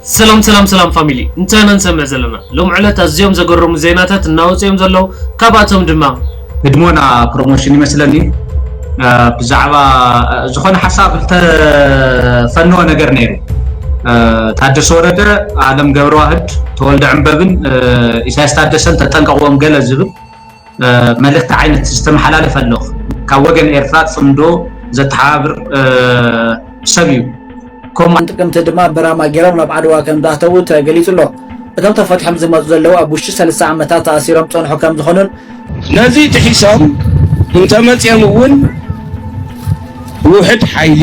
ሰላም ሰላም ሰላም ፋሚሊ፣ እንታይ ኢና ንሰምዕ ዘለና? ሎም ዕለት ኣዝዮም ዘገረሙ ዜናታት እናወፁ እዮም ዘለዉ። ካብኣቶም ድማ ህድሞና ፕሮሞሽን ይመስለኒ፣ እ፣ ብዛዕባ፣ እ፣ ዝኾነ ሓሳብ ዝተፈነወ ነገር ነይሩ። እ፣ ታደሰ ወረደ፣ ኣለም ገብረዋህድ፣ ተወልደ ዕንበብን፣ እ፣ ኢሳያስ ታደሰን ተጠንቀቕዎም ገለ ዝብል፣ እ፣ መልእኽቲ ዓይነት ዝተመሓላለፈ ኣሎ። ካብ ወገን ኤርትራ ጽምዶ ዘተሓባብር፣ እ፣ ሰብ እዩ። ከምኡ ጥቅምቲ ድማ በራማ ገይሮም ናብ ዓድዋ ከም ዝኣተዉ ተገሊጹ ኣሎ። እቶም ተፈትሖም ዝመጹ ዘለዉ ኣብ ውሽጢ ሰለስተ ዓመታት ተኣሲሮም ጸንሑ ከም ዝኾኑን ነዚ ጥሒሶም እንተመጽኦም እውን ውሕድ ሓይሊ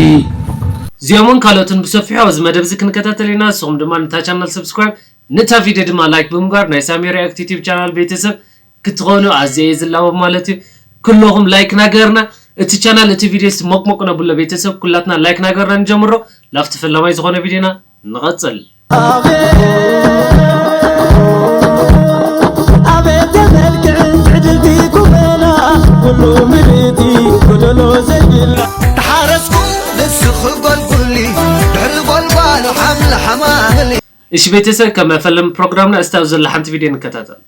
እዚኦምን ካልኦትን ብሰፊሑ ኣብዚ መደብ እዚ ክንከታተል ኢና። ንስኹም ድማ ነታ ቻናል ሰብስክራይብ፣ ነታ ቪድዮ ድማ ላይክ ብምግባር ናይ ሳሚ ሪያክት ዩቲዩብ ቻናል ቤተሰብ ክትኾኑ ኣዝየ እየ ዝላቦ ማለት እዩ። ኩለኹም ላይክ ናገርና እቲ ቻናል፣ እቲ ቪድዮ ስ ሞቅ ሞቅ ነብሎ ቤተሰብ፣ ኩላትና ላይክ ናገርና ንጀምሮ። ላፍቲ ፈላማይ ዝኾነ ቪድዮና ንቐጽል። ኣቤት ተመልክዕን ትዕድልቲ ቁመና፣ ኩሉ ምልእቲ ጎደሎ ዘይብላ። ተሓረስኩ ንስኺ ጎልጉሊ፣ ድሕሪ ጎልጓሉ ሓምሊ ሓማሊ። እሺ ቤተሰብ፣ ከመፈለም ፕሮግራምና እስታብ ዘላ ሓንቲ ቪድዮ ንከታተል።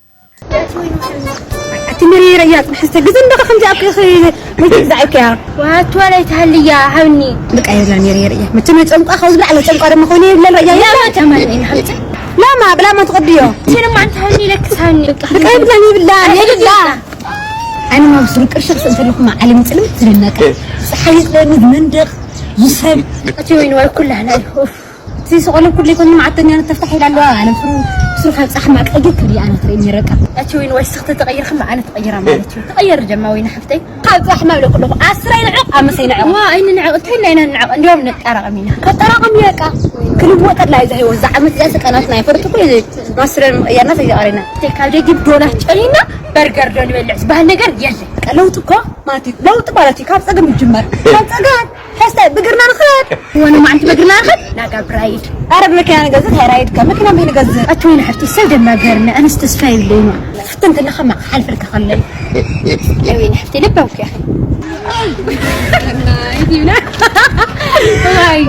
እቲ መሪር እያ ጽንሐ ስተግዝ እንደኸ ከምዚ ኣብ ክኽ መይት ግዛዕ እያ። ዋት ወላይ ተሃልያ ሃብኒ። በቃ ይብላ ነይረ የርእያ። መቸም ጨንቋ ካብ ዝብላዕ ለጨንቋ ደሞ ኮይኑ ይብለን ረያ ያ ይብላ። ተማኒ ንሓምጽ። ላማ ብላማ ትቕድዮ። ሸንማ ኣንተ ሃብኒ ለክስ ሃብኒ። በቃ ይብላ ይብላ ይብላ። ኣነ ማብስሩ ቅርሺ ክስእን ተለኹ ዓለም ጽልምት ዝለነቀ። ፀሓይ ይጥለኒ መንደቕ ይሰብ። እቲ ወይን ወይ ኩላህና እዩ። ኡፍ። እዚ ስቆለ ኩሉ ይኮን ማዕተኛ ተፍታሕ ኢላ ኣለዋ። ኣነ ፍሩ ፍሩ ካብ ጻሕ ማቀይት ክዲ ኣነ ትረኝ ረቃ። እቲ ወይን ወይ ስኽተ ተቐይርኺ ማዓነ ተቐይራ ማለት እዩ። ተቐየር ጀማ ወይን ሓፍተይ። ካብ ጻሕ ማብለ ኩሉ ኣስራይ ንዕቕ ኣምሳይ ንዕቕ። ዋ ኣይን ንዕቕ ትልና ኢና ንዕቕ እንዲዮም ነጣራቐም ኢና። ከጠራቐም የቃ። ክልወጠላ እዩ ዝህይወት ዝዓመት እዚኣ ስቀናትና ይፈርጥ ኩሉ ማስረን ምቕያርና ተይዛቐረና። ካብ ደጊ ዶላር ጨኒና በርገር ዶ ንበልዕ ዝበሃል ነገር የለን። ለውጢ እኮ ማለት እዩ። ለውጢ ማለት እዩ ካብ ጸገም ይጅመር። ካብ ጸገም ሕስተ ብግርና ንኸድ። ወነ ማዕንቲ ብግርና ንኸድ ናጋ ብራይድ። ኣረ ብመኪና ንገዝእ፣ ሃይ ራይድ ካብ መኪና መን ንገዝእ? ኣቲ ወይን ሓፍቲ ሰብ ደናገርና ኣነስ ተስፋ የብለይን። ፍትን ተለኻ ማዕኻ ሓልፈልካ ከለይ። ኣይ ወይን ሓፍቲ ልባም እኮ ኢኺ። ኣይ፣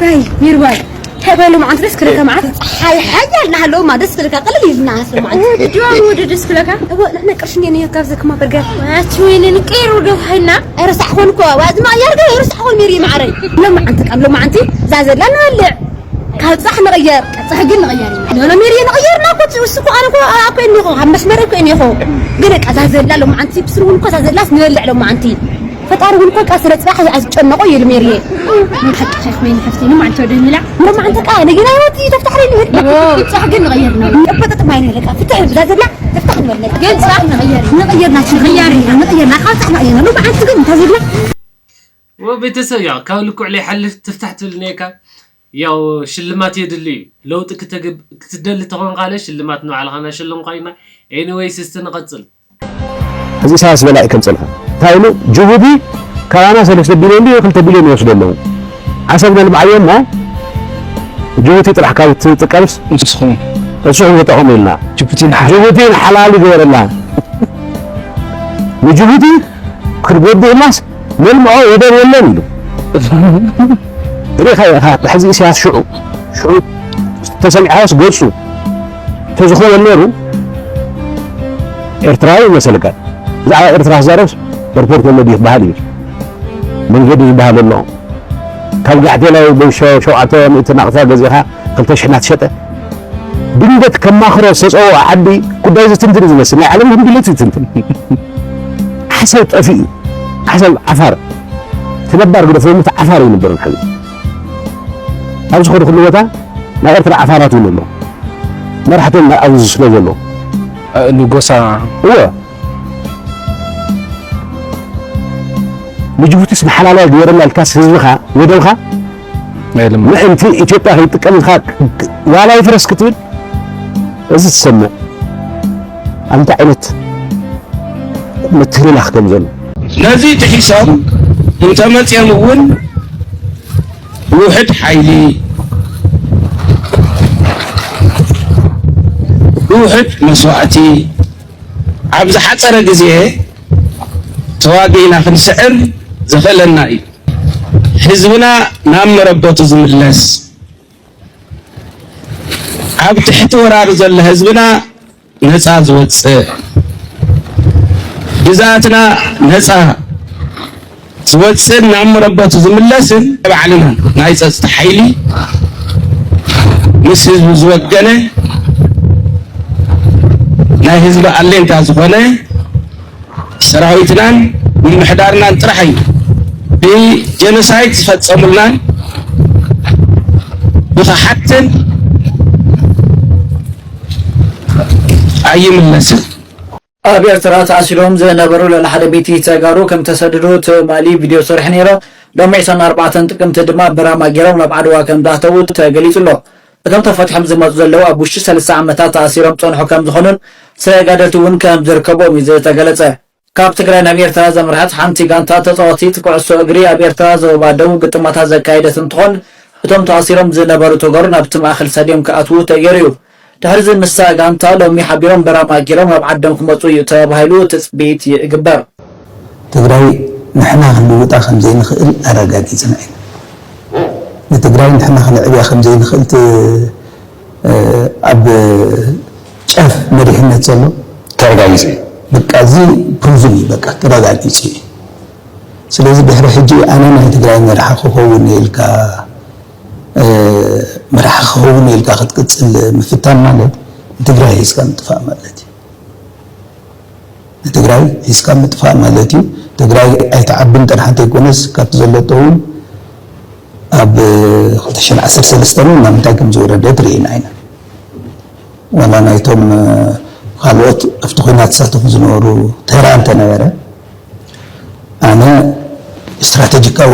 ኣይ፣ ሚርዋይ። ተበሉ መዓት ደስ ክለካ መዓት ፀሓይ ሓያል ናሃለውማ ደስ ክለካ ቀልል ይልና ኣስሉ መዓት ጆን ወደ ደስ ክለካ እወ ንሕና ቅርሽ እንደ ንዮ ካብ ዘክማ በርገር ኣቲ ወይነ ንቀይር ወደ ሃይና ኣይረሳዕኾን እኮ ዋዚ ማያር ገ ኣይረሳዕኾን ሜሪ መዓረይ ሎማዓንቲ ቃም ሎማዓንቲ እዛ ዘላ ንበልዕ ካብ ፃሕ ንቕየር ፃሕ ግን ንቕየር ኢና ሎሎ ሜሪ ንቕየርና እኮ ትውስ እኮ ኣነ እኮ ኣኮ እኒኹ ኣብ መስመር እኮ እኒኹ ግን እቃ እዛ ዘላ ሎማዓንቲ ብስሩ እውን እኮ እዛ ዘላስ ንበልዕ ሎማዓንቲ ፈጣሪ እውን እኮ ቃ ስለ ጽባሕ ኣትጨነቁ እዩ ልሜርዬ። ሓቂ ኸይክ ወይን ሓፍቲ ንማዕንተ ወደ ሚላ ንማዕንተ ቃ ነጊና ወቲ ተፍታሕ ሪ ንብል። ጽባሕ ግን ንቐየር ነው። እበጠጥ ማይ ንልቃ ፍትሕ ብዛ ዘላ ተፍታሕ ንበል። ግን ጽባሕ ንቐየር። ንቐየር ናችሁ ንቐየር ንቐየር ናካ ጽባሕ ንቐየር ነው። ንማዕንተ ግን ተዝብላ ወ ቤተሰብ ያው ካብ ልኩዕ ላይ ሓልፍ ትፍታሕ ትብል ነካ ያው ሽልማት የድሊ እዩ። ለውጢ ክትደሊ ተኾን ካለ ሽልማት ንባዕልኻ ናሸልምኳ ኢና። ኤኒወይስ እስቲ ንቐጽል። እዚ ኢሳያስ በላዒ ከም ጸልካ እንታይ ኢሉ ጅቡቲ ካባና ሰለስተ ቢልዮን ድዩ ክልተ ቢልዮን ይወስዱ ኣለዉ ዓሰብ ነልምዓዮ እሞ ጅቡቲ ጥራሕ ካብ ትጥቀምስ ንስኹም ንስኹም ተጠቐሙ ኢልና ጅቡቲ ንሓ- ጅቡቲ ንሓላል ይገበረላ ንጅቡቲ ክንጎድእ ኢልናስ ነልምዖ ወደብ የለን ኢሉ ርኢኻ ኢኻ ሕዚ ኢሳያስ ሽዑ ሽዑ ተሰሚዓስ ገጹ ተዝኸውን ነይሩ ኤርትራዊ ይመሰልካ ብዛዕባ ኤርትራ ክዛረብስ ኤርፖርት ኣሎ ድዩ ክበሃል እዩ መንገዲ ዝበሃል ኣሎ ካብ ጋሕቴላይ ብሸውዓተ ሚእቲ ናቕፋ ገዚእኻ ክልተ ሽሕ እናተሸጠ ድንገት ከማኽሮ ዝተፀውዖ ዓዲ ጉዳይ ዝትንትን ዝመስል ናይ ዓለም ህንድለት ዝትንትን ዓሰብ ጠፊኡ ዓሰብ ዓፋር እቲ ነባር ግደፎ እሞ እቲ ዓፋር እዩ ነበር ሕዚ ኣብዚ ኸዱ ኩሉ ቦታ ናይ ኤርትራ ዓፋራት እውን ኣሎ መራሕቶም ኣብዚ ስለ ዘሎ ኣእሉ ጎሳ እወ ንጅቡቲስ ንሓላላይ ግበረላ ኢልካስ ህዝብኻ ወደብኻ ምእንቲ ኢትዮጵያ ከይጥቀም ኢልካ ዋላ ይፍረስ ክትብል እዚ ትሰምዕ ኣንታ ዓይነት ምትህልላኽ ከም ዘሎ ነዚ ጥሒሶም እንተመፅኦም እውን ብውሕድ ሓይሊ ብውሕድ መስዋእቲ ኣብ ዝሓፀረ ግዜ ተዋጊእና ክንስዕር ዘኽእለና እዩ። ህዝብና ናብ መረበቱ ዝምለስ ካብ ትሕቲ ወራር ዘሎ ህዝብና ነፃ ዝወፅእ፣ ግዝኣትና ነፃ ዝወፅእን ናብ መረበቱ ዝምለስን ባዕልና ናይ ፀፅታ ሓይሊ ምስ ህዝቢ ዝወገነ ናይ ህዝቢ ኣሌንታ ዝኾነ ሰራዊትናን ምምሕዳርናን ጥራሕ እዩ። ብጀኖሳይድ ዝፈፀሙልናን ብኽሓትን ኣይምለስን። ኣብ ኤርትራ ተኣሲሮም ዝነበሩ ልዕሊ ሓደ ሚእቲ ተጋሩ ከም ተሰደዱ ትማሊ ቪድዮ ሰሪሑ ነይሩ። ሎሚ ዕስራን ኣርባዕተን ጥቅምቲ ድማ ብራማ ገይሮም ናብ ዓድዋ ከም ዝኣተዉ ተገሊጹ ኣሎ። እቶም ተፈቲሖም ዝመጹ ዘለዉ ኣብ ውሽጢ ሰለስተ ዓመታት ተኣሲሮም ዝጸንሑ ከም ዝኾኑን ተጋደልቲ እውን ከም ዝርከብዎም እዩ ዝተገለጸ። ካብ ትግራይ ናብ ኤርትራ ዘምርሐት ሓንቲ ጋንታ ተጻወትቲ ኩዕሶ እግሪ ኣብ ኤርትራ ዞባ ደቡብ ግጥማታት ዘካየደት እንትኾን፣ እቶም ተኣሲሮም ዝነበሩ ተጋሩ ናብቲ ማእኸል ስታድዮም ክኣትዉ ተገይሩ እዩ። ድሕሪ እዚ ምስታ ጋንታ ሎሚ ሓቢሮም ብራማ ገይሮም ናብ ዓዶም ክመጹ እዩ ተባሂሉ ትጽቢት ይግበር። ትግራይ ንሕና ክንልውጣ ከም ዘይንኽእል ኣረጋጊፅና ኢና። ንትግራይ ንሕና ክነዕብያ ከም ዘይንኽእል ት- ኣብ ጫፍ መሪሕነት ዘሎ ተረጋጊፁ እዩ። በቃ እዚ ፕሩቭን እዩ፣ በቃ ተረጋጊፁ እዩ። ስለዚ ድሕሪ ሕጂ ኣነ ናይ ትግራይ መራሒ ክኸውን ኢልካ መራሒ ክኸውን ኢልካ ክትቅፅል ምፍታን ማለት ንትግራይ ሒዝካ ምጥፋእ ማለት እዩ። ንትግራይ ሒዝካ ምጥፋእ ማለት እዩ። ትግራይ ኣይትዓብን ጥራሕ እንተይኮነስ ካብቲ ዘለቶ እውን ኣብ ክልተ ሽሕን ዓሰርተ ሰለስተን እውን ናብ ምንታይ ከም ዝወረደት ርኢና ኢና። ዋላ ናይቶም ካልኦት ኣብቲ ኲናት ዝሳተፉ ዝነበሩ ተራ እንተነበረ ኣነ ስትራቴጂካዊ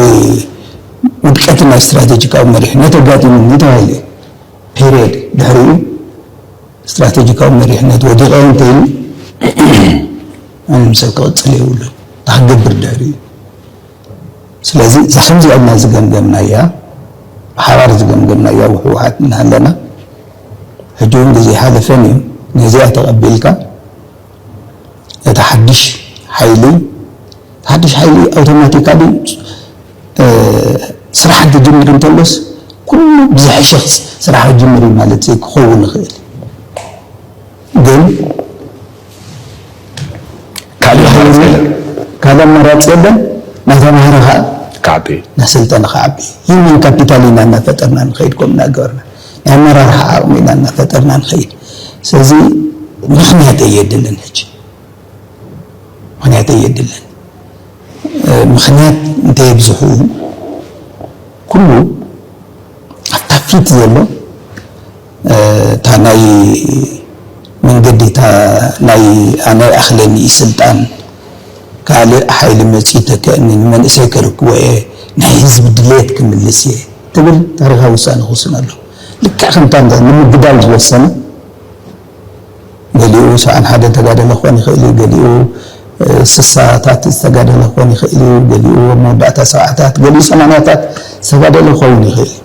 ውድቀት ናይ ስትራቴጂካዊ መሪሕነት ኣጋጢሙኒ ተባሂለ ፔሪየድ ድሕሪኡ ስትራቴጂካዊ መሪሕነት ወዲቐ እንተይሉ ማንም ሰብ ክቕፅል የብሉን። እንታይ ክገብር ድሕሪኡ? ስለዚ እዛ ከምዚኣ ኢልና ዝገምገምናያ ብሓባር ዝገምገምናያ ህወሓት እናሃለና ሕጂ እውን ግዜ ሓለፈን እዩ። ነዚኣ ተቐቢልካ እቲ ሓድሽ ሓይሊ ሓድሽ ሓይሊ ኣውቶማቲካሊ ስራሕ ክጅምር እንተሎስ ኩሉ ብዝሐሸ ስራሕ ክጅምር እዩ ማለት ክኸውን ይኽእል ግን ካልእ ኣማራፂ የለን። ካልእ ኣማራፂ የለን። እናተማሃረ ከዓ ክዓቢ እናሰልጠነ ክዓቢ human capital ኢና እናፈጠርና ንኸይድ ከም እናገበርና ናይ ኣመራርሓ ዓቕሚ ኢና እናፈጠርና ንኸይድ ስለዚ ምኽንያት የየድልን ሕጂ ምኽንያት የየድልን ምኽንያት እንተየብዝሑ ኩሉ ኣብታ ፊት ዘሎ እታ ናይ መንገዲ እታ ናይ ኣነ ይኣኽለኒ እዩ ስልጣን ካልእ ሓይሊ መፂኡ ይተክአኒ ንመንእሰይ ከርክቦ እየ ናይ ህዝቢ ድልየት ክምልስ እየ ትብል ታሪኻዊ ውሳነ ክውስን ኣሎ ልክዕ ከምታ ንምግዳል ዝወሰነ ገሊኡ ሰብዓን ሓደን ተጋደለ ክኾን ይኽእል እዩ፣ ገሊኡ ስሳታት ዝተጋደለ ክኾን ይኽእል እዩ፣ ገሊኡ ኣብ መወዳእታ ሰብዓታት፣ ገሊኡ ሰማንያታት ዝተጋደለ ክኸውን ይኽእል እዩ።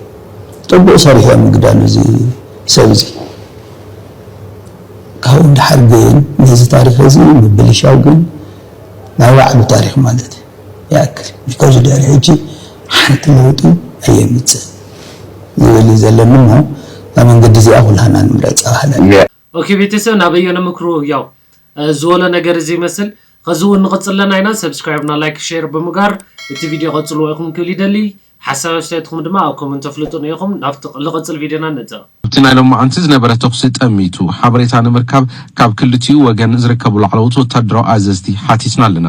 ጥቡቕ ሰሪሑ ኣብ ምግዳሉ እዚ ሰብ እዚ። ካብኡ ንደሓር ግን ነዚ ታሪኽ እዚ ምብልሻው ግን ናይ ባዕሉ ታሪኽ ማለት እዩ። ይኣክል because ድሕሪ ሕጂ ሓንቲ ለውጢ ኣየምፅእ ዝብል እዩ ዘለኒ እሞ እዛ መንገዲ እዚኣ ኩላህና ንምረፃ ባህለና። ኦኬ ቤተሰብ ናበዮ ንምክሩ ያው ዝወለ ነገር እዚ ይመስል ከዚ እውን ንቕፅል ኣለና ኢና subscribe ና like share ብምጋር እቲ ቪድዮ ቀፅልዎ ኢኹም ክብል ይደሊ ሓሳብ ኣስተያየትኩም ድማ ኣብ comment ተፍልጡን ኢኹም ናብቲ ልቕፅል ቪድዮና ንፅእ ኣብቲ ናይ ሎማዓንቲ ዝነበረ ተኹሲ ጠሚቱ ሓበሬታ ንምርካብ ካብ ክልቲኡ ወገን ዝርከቡ ላዕለዎት ወታደራዊ ኣዘዝቲ ሓቲትና ኣለና።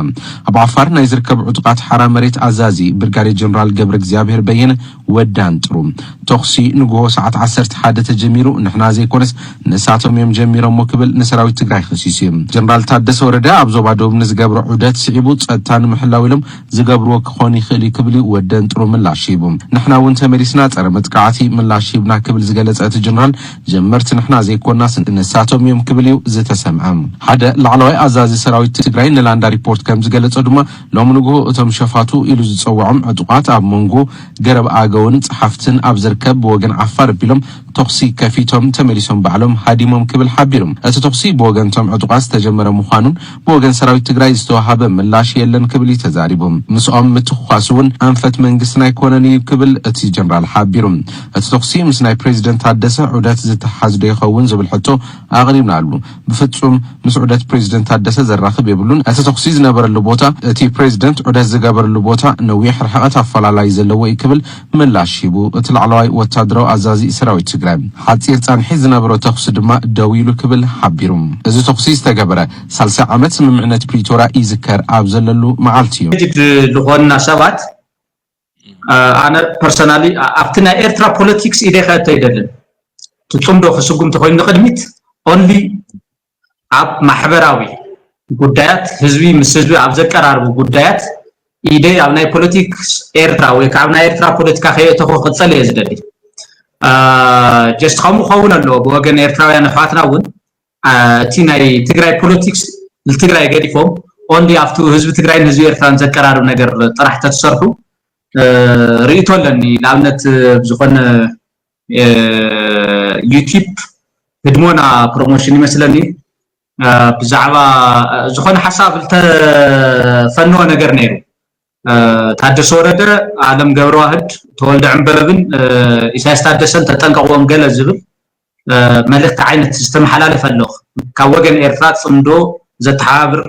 ኣብ ዓፋር ናይ ዝርከቡ ዕጡቓት ሓራ መሬት ኣዛዚ ብርጋዴር ጀነራል ገብረ እግዚኣብሔር በየነ ወዲ ኣንጥሩ ተኹሲ ንግሆ ሰዓት ዓሰርተ ሓደ ተጀሚሩ ንሕና ዘይኮነስ ንሳቶም እዮም ጀሚሮሞ ክብል ንሰራዊት ትግራይ ከሲሱ እዩ። ጀነራል ታደሰ ወረደ ኣብ ዞባ ደቡብ ንዝገብሮ ዑደት ስዒቡ ፀጥታ ንምሕላው ኢሎም ዝገብርዎ ክኾን ይኽእል እዩ ክብል እዩ ወደን ጥሩ ምላሽ ሂቡ። ንሕና እውን ተመሊስና ፀረ መጥቃዕቲ ምላሽ ሂብና ክብል ዝገለፀ እቲ ጀነራል ጀመርቲ ንሕና ዘይኮናስ ንሳቶም እዮም ክብል እዩ ዝተሰምዐ። ሓደ ላዕለዋይ ኣዛዚ ሰራዊት ትግራይ ንላንዳ ሪፖርት ከም ዝገለፀ ድማ ሎም ንግሆ እቶም ሸፋቱ ኢሉ ዝፀውዖም ዕጡቓት ኣብ መንጎ ገረብ ኣገውን ፀሓፍትን ኣብ ዝርከብ ብወገን ዓፋር ኣቢሎም ተኹሲ ከፊቶም ተመሊሶም ባዕሎም ሃዲሞም ክብል ሓቢሩ። እቲ ተኹሲ ብወገን እቶም ዕጡቓት ዝተጀመረ ምዃኑን ብወገን ሰራዊት ትግራይ ዝተዋሃበ ምላሽ የለን ክብል እዩ ተዛሪቡ። ምስኦም ምትኳስ እውን ኣንፈት መንግስትና ኣይኮነን እዩ ክብል እቲ ጀነራል ሓቢሩ። እቲ ተኹሲ ምስ ናይ ፕሬዚደንት ታደሰ ዑደት ዝተሓዝ ዶ ይኸውን ዝብል ሕቶ ኣቕሪብናሉ። ብፍጹም ምስ ዑደት ፕሬዚደንት ታደሰ ዘራኽብ የብሉን። እቲ ተኹሲ ዝነበረሉ ቦታ እቲ ፕሬዚደንት ዑደት ዝገበረሉ ቦታ ነዊሕ ርሕቐት ኣፈላላይ ዘለዎ እዩ ክብል ምላሽ ሂቡ። እቲ ላዕለዋይ ወታደራዊ ኣዛዚ ሰራዊት ትግራይ ሓፂር ፃንሒት ዝነበሮ ተኹሲ ድማ ደው ኢሉ ክብል ሓቢሩ። እዚ ተኹሲ ዝተገበረ ሳልሳይ ዓመት ስምምዕነት ፕሪቶርያ ይዝከር ኣብ ዘለሉ መዓልቲ እዩ። ዝኾንና ሰባት ኣነ ፐርሰናሊ ኣብቲ ናይ ኤርትራ ፖለቲክስ ኢደይ ከእቶ ኣይደልን። ትፅምዶ ክስጉም ተኮይኑ ንቅድሚት ኦንሊ ኣብ ማሕበራዊ ጉዳያት ህዝቢ ምስ ህዝቢ ኣብ ዘቀራርቡ ጉዳያት ኢደይ ኣብ ናይ ፖለቲክስ ኤርትራ ወይ ከዓ ኣብ ናይ ኤርትራ ፖለቲካ ከየእተኹ ክፀል እየ ዝደሊ። ጀስት ከምኡ ክኸውን ኣለዎ ብወገን ኤርትራውያን ኣሕዋትና እውን እቲ ናይ ትግራይ ፖለቲክስ ንትግራይ ገዲፎም ኦንሊ ኣብቲ ህዝቢ ትግራይን ህዝቢ ኤርትራን ዘቀራርብ ነገር ጥራሕ ተትሰርሑ ርእይቶ ኣለኒ። ንኣብነት ዝኾነ ዩቲብ ህድሞና ፕሮሞሽን ይመስለኒ ብዛዕባ ዝኾነ ሓሳብ ዝተፈነወ ነገር ነይሩ። ታደሰ ወረደ፣ ኣለም ገብረዋህድ፣ ተወልደ ዕምበረብን ኢሳያስ ታደሰን ተጠንቀቅዎም ገለ ዝብል መልእክቲ ዓይነት ዝተመሓላለፈ ኣሎ። ካብ ወገን ኤርትራ ፅምዶ ዘተሓባብር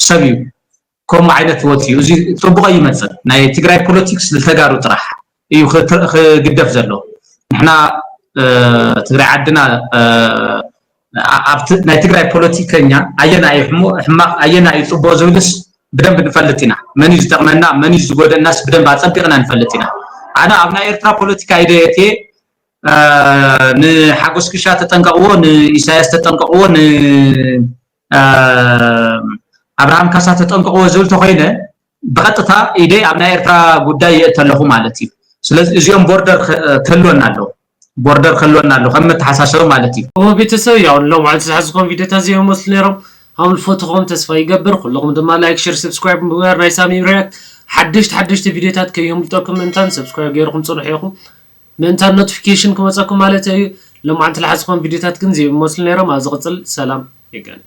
ሰብ እዩ። ከምኡ ዓይነት ወፂኡ እዚ ፅቡቅ ኣይመፅን። ናይ ትግራይ ፖለቲክስ ንተጋሩ ጥራሕ እዩ ክግደፍ ዘሎ። ንሕና ትግራይ ዓድና ኣብቲ ናይ ትግራይ ፖለቲከኛ ኣየና እዩ ሕማቅ ኣየና እዩ ፅቡቅ ዝብልስ ብደንብ ንፈልጥ ኢና። መን እዩ ዝጠቅመና መን እዩ ዝጎደእናስ ብደንብ ኣፀቢቅና ንፈልጥ ኢና። ኣነ ኣብ ናይ ኤርትራ ፖለቲካ ኢደየትየ ንሓጎስ ክሻ ተጠንቀቅዎ፣ ንኢሳያስ ተጠንቀቅዎ፣ ንኣብርሃም ካሳ ተጠንቀቅዎ ዝብል ተኮይነ ብቀጥታ ኢደይ ኣብ ናይ ኤርትራ ጉዳይ ይእተ ኣለኹ ማለት እዩ። ስለዚ እዚኦም ቦርደር ክህልወና ኣለዎ፣ ቦርደር ክህልወና ኣለዎ ከም መተሓሳሰቢ ማለት እዩ። እሞ ቤተሰብ ያው ሎም ዓንተ ዝሓዝኮም ቪዲዮታት እዚኦም መስሉ ነይሮም። ሃም ዝፈትኹም ተስፋ ይገብር። ኩልኹም ድማ ላይክ፣ ሸር፣ ሰብስክራይብ ምግባር ናይ ሳሚ ሪያክት ሓደሽቲ ሓደሽቲ ቪዲዮታት ከየምልጠኩም ምእንታን ሰብስክራይብ ገይርኩም ፅንሑ ኢኹም። ምእንታን ኖቲፊኬሽን ክመፀኩም ማለት እዩ። ሎም ዓንተ ዝሓዝኮም ቪዲዮታት ግን እዚኦም መስሉ ነይሮም። ኣብ ዝቕፅል ሰላም የጋኒ።